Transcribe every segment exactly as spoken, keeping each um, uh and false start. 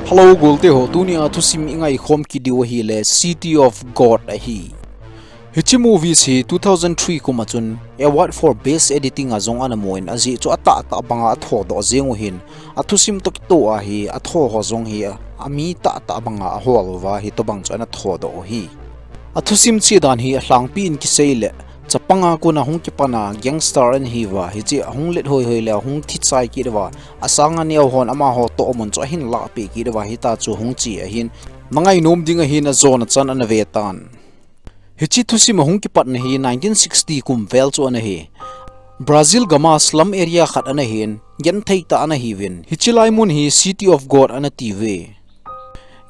Hello, golte ho, tunia thusim i ngaikhom kit diu ahile City of God ahi. Hiche movies hi two thousand three kum a chun award for best editing a jong ana mu in, ajeh chu atahtah banga athodoh jeng u ahin, athusim toh kitoh a hi atho ho jong hi a, ami tahtah banga ahol uva hitobang chu ana thodoh u ahi. Athusim chedan hi alhangpi in kisei le, chapang a kon a hung kipan a gangster ana hiuva, hiche ahung let hoihoi le ahung thichai kit uva, asang aneo hon amaho tohmun chu ahin lahpeh kit uva, hitia chu hung che ahin, na ngainom ding ahin, ajona chan ana ve tan. Hiche thusim ahung kipatna hi nineteen sixty kum vel chu ana hi. Brazil gam a slum area khat ana hin, genthei tah ana hiuvin, hiche lai mun hi City of God ana tiuve.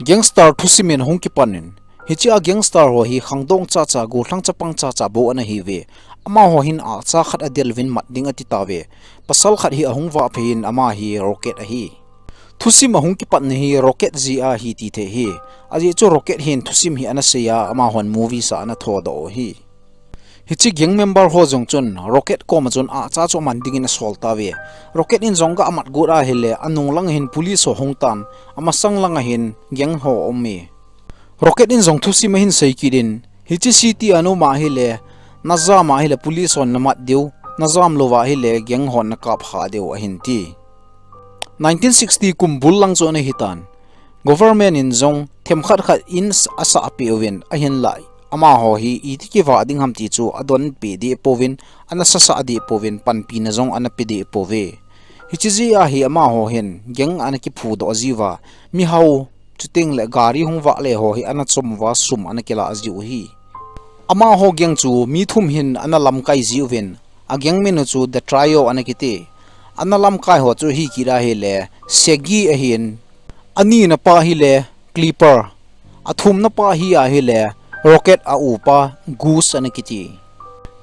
Gangster thusim in ahung kipan in, hiche a gangster ho hi khangdong chacha, gollhang chapang chacha bou ana hiuve. Amaho hin ahcha khat adel uvin mat ding ati tauve. Pasal khat hi ahung vahphei in, ama hi Rocket ahi. Thusim ahung kipatna hi Rocket jeh a ahi ti thei ahi. Ajeh chu Rocket hin thusim hi ana sei a, amahon movies a ana thodoh u ahi. Hiche gang member ho jong chun Rocket koma chun ahcha chu aman dingin asol tauve. Rocket in jong ga mat got ahile, anung lang a hin police ho hung tan, amasang lang a hin gang ho aum e. Rocket in jong thusim ahin sei kit in, hiche city a na um ahile, na jam ahile police hon na mat diu, na jam lou ahile gang hon na kap kha diu ahin ti. Nineteen sixty kum bul lang chu ana hitan. Government in jong themkhat khat in asah peh uvin, ahinlah amaho hi iti kivah ding ham ti chu adonpeh deh pouvin, ana sasah deh pouvin, panpina jong ana pe deh pouve. Hiche jeh a hi amaho hin gang ana kiphudoh jiuva, mihao, chuteng le gari hung vah le ho hi ana chom uva, sum ana kilah jiu ahi. Amaho gang chu mi thum hin ana lamkai jiuvin, a gang min u chu The Trio ana kiti. Ana lamkai ho chu hi kit ahile, Shaggy ahin, anina pa hile Clipper, athumna pa hi ahile Rocket a upa Goose ana kiti.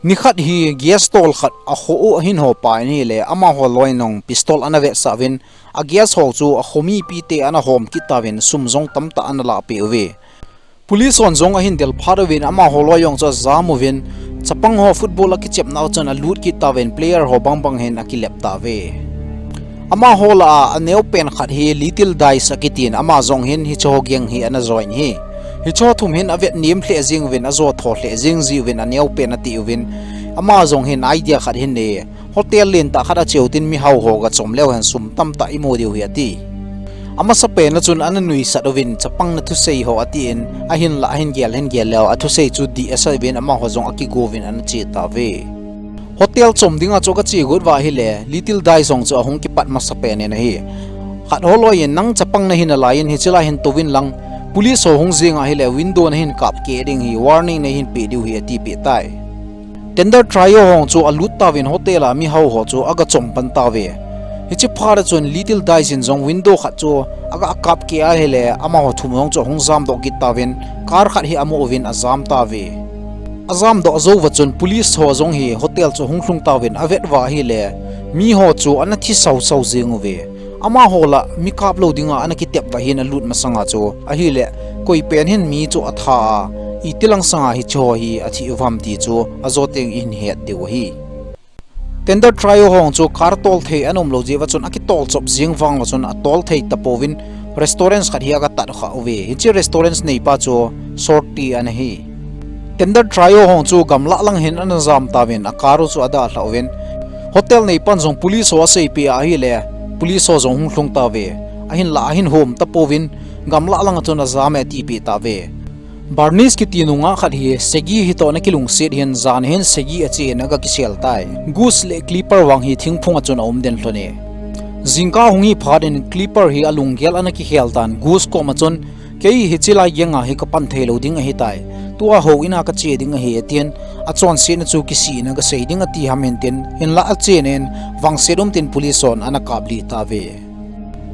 Nikhat hi gas stall khat akho u ahin hopa in ahile, amaho loi in jong pistol ana vetsah uvin, a gas ho chu akho mipite ana hom kit tauvin, sum jong tamtah ana lahpeh uve. Police hon jong ahin del phat uvin, amaho loi jong chu ajam uvin, chapang ho football akichepna u chun alut kit tauvin, player ho bangbang hin akilep tauve. Amaho lah a aneopen khat hi Little Dice akitin, ama jong hin hicheho gang hi ana join ahi. Hicheho thum hin avet nem lheh jeng uvin, ajo tho lheh jeng jiuvin, aneopen ati uvin, ama jong hin idea khat ahin nei. Hotel lentah khat acheu tin, mihao ho gachom leu hen sum tamtah imu diu ahi ati. Amasapen a chun ana nuisat uvin, chapang na thusei ho atin, ahinlah ahin gel hin gel leu, athusei chu dih asa uvin, amaho jong akigo uvin ana che tauve. Hotel chom dinga chu aga che got uva ahile, Little Dice jong chu ahung kipat masapen in ahi. Khat ho loi in, nang chapang nahi nalai in, hiche lai hin touvin lang, police ho hung jeng ahile, window nahin kap keh ding ahi, warning neihin pe diu ahi atipeh tai. Thunder Trio ho chu alut tauvin, hotel a mihao ho chu aga chom pan tauve. Hiche phat a chun Little Dice in jong window khat chu aga kap keh ahile, amaho thum jong chu ahung jamdoh kit tauvin, car khat hi amu uvin ajam tauve. Ajamdoh jou uva chun police ho jong hi hotel chu ahung lhung tauvin, avet uva ahile, miho chu ana thi sausau jeng uve. Amaho lah mi kap lou dinga ana kitep uva hin alut masanga chu ahile, koipen hin mi chu atha a, iti lang sanga hicheho hi athi uvem ti chu ajo teng ihin het diu ahi. Thunder Trio ho chu car tol thei ana um lou jeh uva chun akitol chop jeng vang uva chun atol thei tapouvin, restaurant khat hi aga tat kha uve. Hiche restaurant neipa chu Shorty ana hi. Thunder Trio ho chu gamlah lang hin ana jam tauvin, a car u chu adalhah uvin, hotel neipan jong police ho aseipeh ahile, police ho jong hung lhung tauve. Ahinlah ahin hom tapouvin, gamlah lang a chun ajam e atipeh tauve. Bernice kiti nungah khat hi Shaggy hitoh ana kilungset hin, jan hin Shaggy ache in aga kisel tai. Goose le Clipper vang hi thingphung a chun aum den lhon e. Jingkah hung hi phat in Clipper hi alunggel ana kikhel tan, Goose koma chun, kei hiche lai gang a hi kapan thei lou ding ahitai. Tua houin a kache ding ahi atin, achonsetna chu kisihna kasei ding ati ham hintin, hinlah achen in, vangset um tin police hon ana kaplih tauve.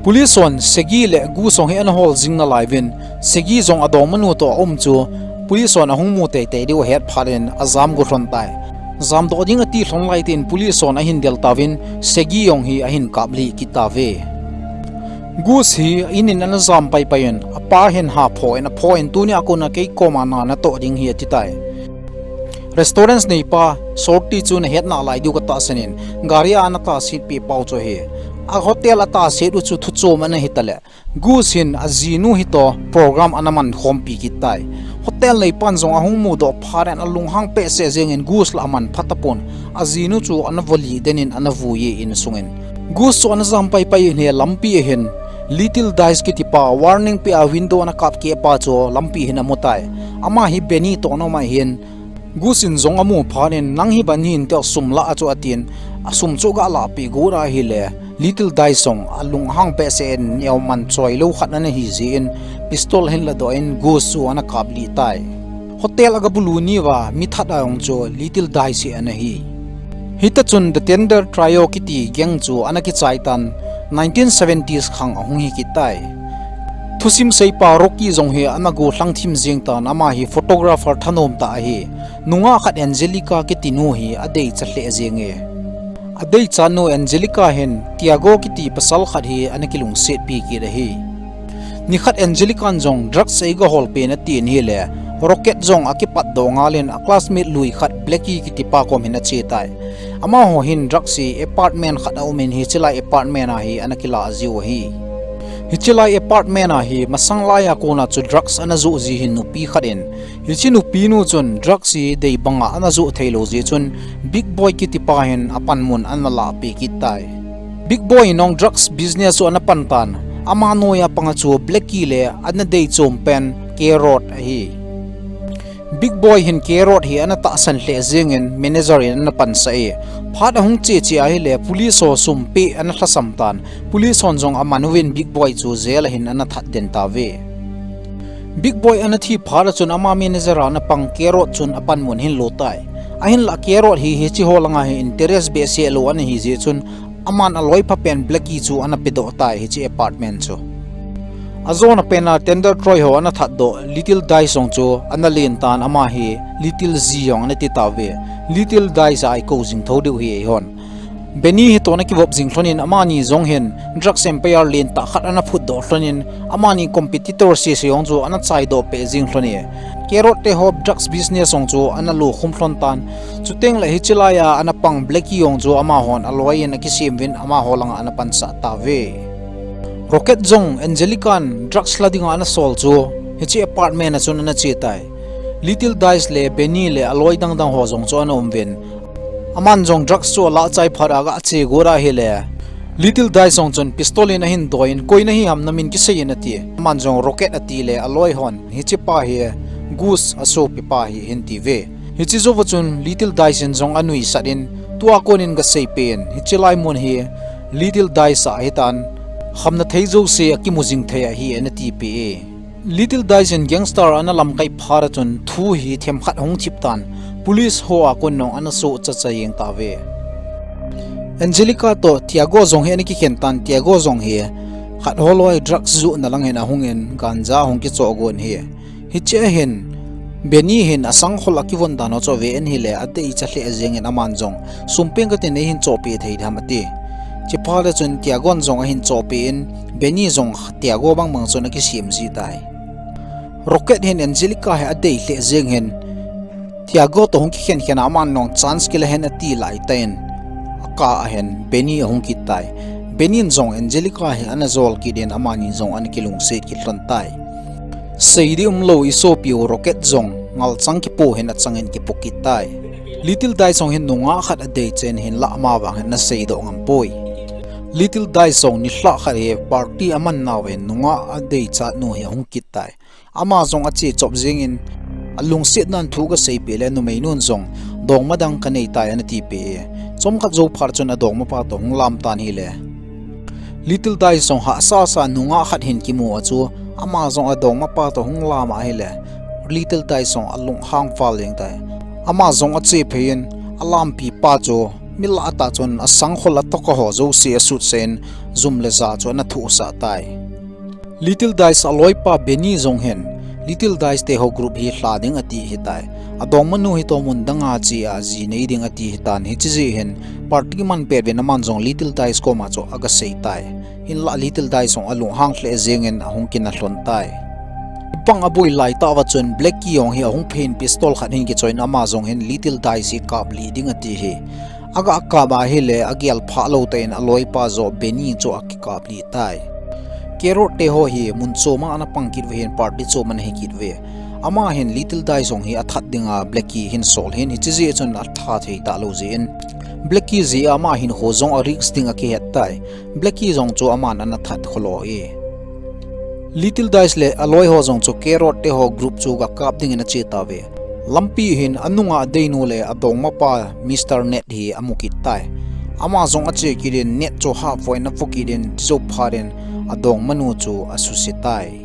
Police hon Shaggy le Goose jong hi ana hol jing nalai uvin, Shaggy jong adongmanu toh aum chu, police hon ahung mu teitei diu ahet phat in ajam go lhon tai. Jamdoh ding ati lhon lai tin police hon ahin del tauvin, Shaggy jong hi ahin kaplih kit tauve. Goose hi in in ana jam paipai in, apa hin ha pho in, apho in, tunia kona kei koma na natoh ding ahi ati tai. Restaurant neipa Shorty chu nahet nalai diu katahsan in, gari a ana tahsetpeh pau chu ahi. A hotel a tahset u chu thuchom ana hi tale, Gus hin ajinu hitoh program ana man khompi kit tai. Hotel neipan jong ahung mudoh phat in alunghang behseh jengin Gus la aman phat tapon, ajinu chu ana volih den in ana vui e in sungin. Gus chu ana jam paipai in hi lampi ahin Little Dice kitipa warning pea window ana kap keh pa chu lampi hin amu tai. Ama hi Benny toh ana um ahin, Gus in jong amu phat in, "Nang hi bang hin teo sum la a chu," atin, "Asum chu ga lahpeh got ahile Little Dice jong alunghang behseh in neo man choi lou khat ana hi jeh in pistol ahin ladoh in Gus chu ana kaplih tai. Hotel a gabulu niuva mi that a jong chu Little Dice hi ana hi. Hita chun The Tender Trio kiti gang chu ana kichai tan nineteen seventies khang ahung hi kit tai. Thusim seipa Rocky jong hi ana gollhang thim jeng tan, ama hi photographer thanom tah ahi. Nungah khat Angelica kiti nu hi adeicha lheh jeng e. Adeichat nu Angelica hin Tiago kiti pasal khat hi ana kilungsetpi kit ahi. Nikhat Angelica in jong drugs eiga hol pen atin ahile, Rocket jong akipatdoh ngal in a classmate lui khat Blackie kitipa kom hin ache tai. Amaho hin drugs hi apartment khat a um in hiche lai apartment a hi ana kilah jiu ahi. Hiche lai apartment a hi masang lai a kona chu drugs ana joh ji hin nupi khat in, hiche nupi nu chun drugs hi dei banga ana joh thei lou jeh chun Big Boy kitipa hin apanmun ana lahpeh kit tai. Big Boy in jong drugs business chu ana pan tan, ama noiya panga chu Blackie le ana dei chom pen Carrot ahi. Big Boy hin Carrot hi ana tahsan lheh jeng in manager in ana pansah e. Phat ahung che che ahile police ho sum peh ana lhasam tan, police hon jong aman uvin Big Boy chu jail a hin ana that den tauve. Big Boy ana thi phat a chun ama manager a ana pang Carrot chun apanmun hin lo tai. Ahinlah Carrot hi hiche ho langa hi interest behseh lou ana hi jeh chun aman aloi phapen Blackie chu ana pedoh tai hiche apartment chu. Ajona pen a Tender Trio ho ana thatdoh Little Dice jong chu ana len tan, ama hi Little G jong ana ti tauve. Little Dice a eikou jing thou diu ahi eihon. Benny hitoh ana kivop jing lhon in amani jong hin drugs empire lentah khat ana phutdoh lhon in amani competitor sese jong chu ana chaidoh peh jing lhon e. Carrot te ho drugs business jong chu ana lo khum lhon tan. Chuteng le hiche lai a ana pang Blackie jong chu amahon aloi in akisem uvin amaho langa ana pansah tauve. Rocket jong Angelica in drugs la dinga ana sol chu hiche apartment a chun ana che tai. Little Dice le Benny le aloi dang dang ho jong chu ana um uvin, aman jong drugs chu alah chai phat a aga che got ahile, Little Dice jong chun pistol in ahin doi in, "Koi nahi ham, namin kisei in," ati. Aman jong Rocket ati le aloi hon, "Hichepa hi Gus asopipa ahi," ahin tiuve. Hiche jouva chun Little Dice in jong anuisat in, "Tua kon in gasei peh in, hiche lai mun hi Little Dice a ahitan, khamna thei jouse akimu jing thei ahi," ana tipeh e. Little Dice in gangster ana lamkai phat a chun thu hi themkhat ahung thip tan, police ho a kon in jong ana sohcha cha jeng tauve. Angelica toh Tiago jong hi ana kikhen tan, Tiago jong hi khat holoi drugs johna lang hin ahung in ganja ahung kichoh gon ahi. Hiche a hin Benny hin asangkhol akivon dan ho chu ave in ahile adeicha lheh jeng in aman jong, "Sum peng kati, neihin chohpeh thei diham?" ati. Chuphat a chun Tiago in jong ahin chohpeh in Benny jong Tiago bang bang chun akisem ji tai. Rocket hin Angelica hi adei lheh jeng hin Tiago toh hung kikhen khen a aman jong chance kila hen ati lai tan, akah a hin Benny ahung kit tai. Benny in jong Angelica hi ana jol kit in amani jong ana kilungset kit lhon tai. Seiding umlou isopiu Rocket jong ngalchang kipo hin achang in kipo kit tai. Little Dice jong hin nungah khat adei chen hinlah amavang hin ana seidoh ngam poi. Little Dice jong nilhah khat hi party aman nauva hin nungah adeichat nu hi ahung kit tai. Ama jong ache chop jeng in, "Alungset nan thu kasei peh le numei nun jong dongma dang kanei tai," ana tipeh e. Chomkhat jou phat chun adongmapa toh hung lam tan ahile, Little Dice jong hahsa sa nungah khat hin kimu a chu, ama jong adongmapa toh hung lam a ahile, Little Dice jong alunghang val jeng tai. Ama jong ache phei in, alampipa chu milah tah chun asangkhol atoka ho jouse asutsah in, jum le ja chu ana thohsah tai. Little Dice aloipa Benny jong hin Little Dice te ho group hi lha ding ati ahitai. Adongmanu hitoh mun danga che a ji nei ding ati ahitan, hiche jeh hin party man pet uvin aman jong Little Dice koma chu agasei tai. Hinlah Little Dice jong alunghang lheh jeng in ahung kina lhon tai. Bang aboi lai tah uva chun Blackie jong hi ahung phei in pistol khat hin kichoi in ama jong hin Little Dice hi kaplih ding ati ahi. Aga kap ahile agel phah lou tah in aloipa joh Benny chu akikap lih tai. Carrot te ho hi mun chom a ana pang kit uve hin, party chom ana hi kit uve. Ama hin Little Dice jong hi athat dinga Blackie hin sol hin, hiche jeh chun atha thei talou jeh in, Blackie jeh a ama hin ho jong a risk ding akihet tai. Blackie jong chu aman ana that kholou e. Little Dice le aloi ho jong chu Carrot te ho group chu ga kap dingin ache tauve. Lampi hin anunga adeinu le adongmapa Mister Ned hi amu kit tai. Ama jong ache kit in Ned chu halfway ana vo kit in, chujou phat in adongmanu chu asuse tai.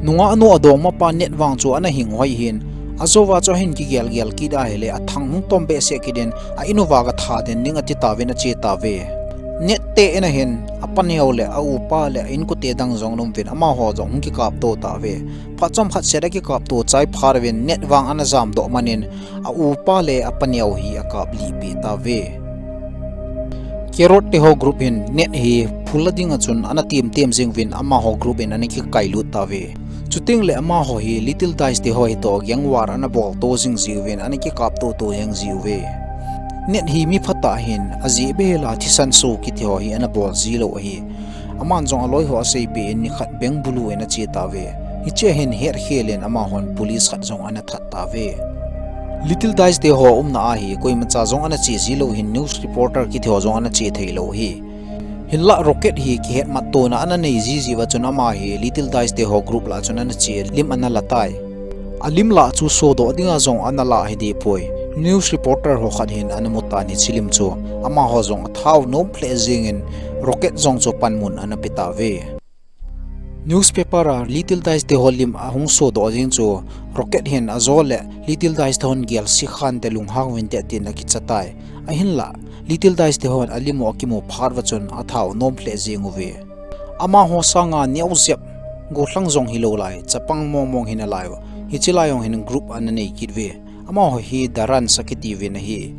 Nungahnu adongmapa Ned vang chu ana hing hoi hin, ajouva chu ahin kigel gel kit ahile athang hung tom behseh kit in, a in uva ga that den ding ati tauvin ache tauve. Ned te in ahin, apa neo le a upa le a inkote dang jong ana um uvin, amaho jong hung kikapto tauve. Phat chomkhat set akikapto chai phat uvin Ned vang ana jamdoh man in, a upa le apa neo hi akap lih peh tauve. Carrot te ho group hin Ned hi phul la dinga chun ana tem tem jing uvin amaho group in ana kikailut tauve. Chuteng le amaho hi Little Dice te ho hi toh gang war ana bol to jing jiuvin ana kikapto to jing jiuve. Ned hi mi phatah ahin, ajeh beh hel a thisan so kiti ho hi ana bol ji lou ahi. Aman jong aloi ho aseipeh in nikhat bank bulu in ache tauve. Hiche a hin hetkhel in amahon police khat jong ana that tauve. Little Dice te ho umna a hi koimacha jong ana che ji lou hin, news reporter kiti ho jong ana che thei lou ahi. Hinlah Rocket hi kihetmat tona ana nei ji jiuva chun ama hi Little Dice te ho group lah chun ana che lim ana la tai. Alim lah chu sodoh dinga jong ana lah hideh poi. News reporter ho khat hin ana mu tan hiche lim chu, amaho jong athau nom lheh jeng in Rocket jong chu panmun ana pe tauve. Newspaper a Little Dice te ho lim ahung sodoh jeng chu Rocket hin ajo le Little Dice te hon gel sikhan te lunghang uvin te tin akicha tai. Ahinlah Little Dice te hon alim u akimu phat uva chun athau nom lheh jeng uve. Amaho sanga neo jep, gollhang jong hilou lai, chapang mong mong hi nalai uva, hiche lai jong hin group ana nei kit uve. Amaho hi The Runs akiti uvin ahi.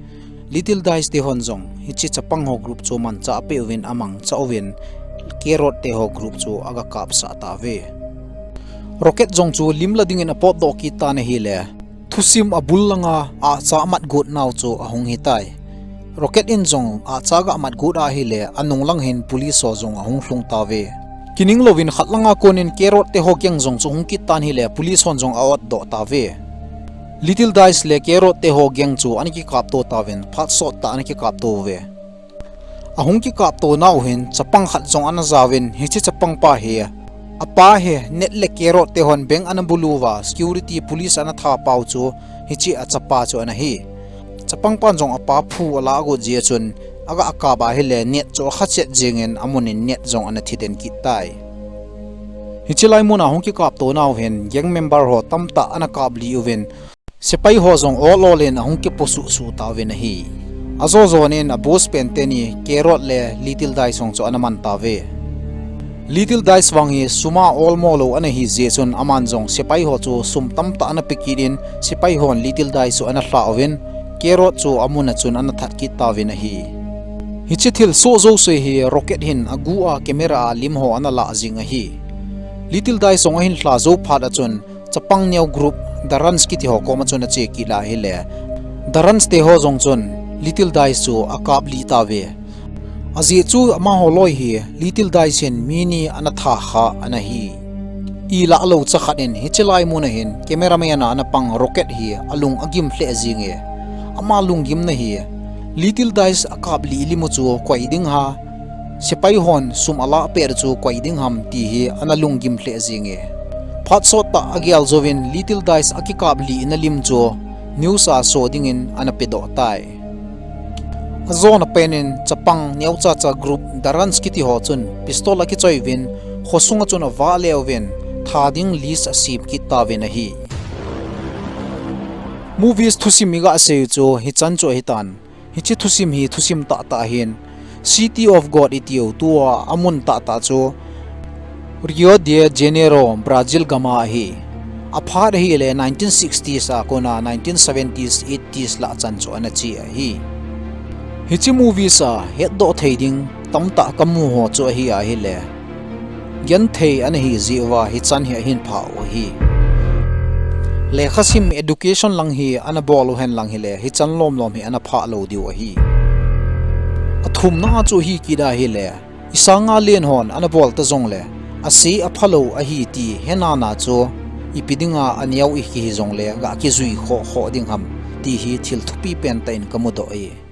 Little Dice te hon jong hiche chapang ho group chu manchah apeh uvin amangcha uvin, Carrot te ho group chu aga kapsah tauve. Rocket jong chu lim la dingin apotdoh kit tan ahile, thusim abul langa ahcha amat got nau chu ahung hitai. Rocket in jong ahcha aga mat got ahile, anung lang hin police ho jong ahung lhung tauve. Kining louvin khat langa konin Carrot te ho gang jong chu hung kit tan ahile, police hon jong a-otdoh tauve. Little Dice le Carrot te ho gang chu ana kikapto tauvin, phat sottah ana kikapto uve. Ahung kikapto nau hin chapang khat jong ana jauvin, hiche chapangpa hi apa hi Ned le Carrot te hon bank ana bulu uva security police ana tha pau chu hiche achapa chu ana hi. Chapangpan jong apa phu alah got jeh a chun aga kap ahile Ned chu akha chet jengin amun in Ned jong ana thi den kit tai. Hiche lai muna hung kikapto nau hin gang member ho tamtah ana kap lih uvin, sepai ho jong ol ol in ahung kiposuh suh tauvin ahi. Ajo jon in a boss pen teni Carrot le Little Dice jong chu ana man tauve. Little Dice vang hi sum a olmo lou ana hi jeh chun aman jong sepai ho chu sum tamtah ana pe kit in sepai hon Little Dice chu ana lhah uvin Carrot chu amun a chun ana that kit tauvin ahi. Hiche thilsoh jouse hi Rocket hin agu a camera a lim ho ana lah jing ahi. Little Dice jong ahin lha jou phat a chun chapang neo group The Runs kiti ho koma chun ache kit lai ahile, The Runs te ho jong chun Little Dice chu akap lih tauve. Ajeh chu amaho loi hi Little Dice hin mi ni ana tha kha ana hi. Ilah lou cha khat in hiche lai muna hin cameraman a ana pang Rocket hi alung agim lheh jenge. Ama lunggimna hi Little Dice akap lih lim u chu koi ding ham, sepai hon sum alah pet u chu koi ding ham ti hi ana lunggim lheh jenge. Phat sottah agel jouvin Little Dice akikap lihna lim chu news a so dingin ana pedoh tai. Ajona pen in chapang neocha cha group The Runs kiti ho chun pistol akichoi uvin, khosunga chun avah le uvin, tha ding list asem kit tauvin ahi. Movies thusim iga sei u chu hichan chu ahitan. Hiche thusim hi thusim tahtah ahin, City of God itiu tua amun tahtah chu Rio de Janeiro, Brazil gam a ahi. Aphat ahile nineteen sixties a kona nineteen seventies, eighties lah chan chu ana che ahi. Hiche movies a hetdoh thei ding tamtah kamu ho chu ahi ahile, genthei ana hi jeh uva hichan hi ahin phah u ahi. Lekhasim education lang hi ana bol u hen lang hile hichan lomlom hi ana phah lou diu ahi. Athumna chu hi kida hile, isanga len hon ana bol ta jongle, ase aphalou ahi ti henana chu, ipi dinga aneo ikihi jongle ga kijui khoh khoh ding ham, ti hi thil thupi pen tah in kamudoh e.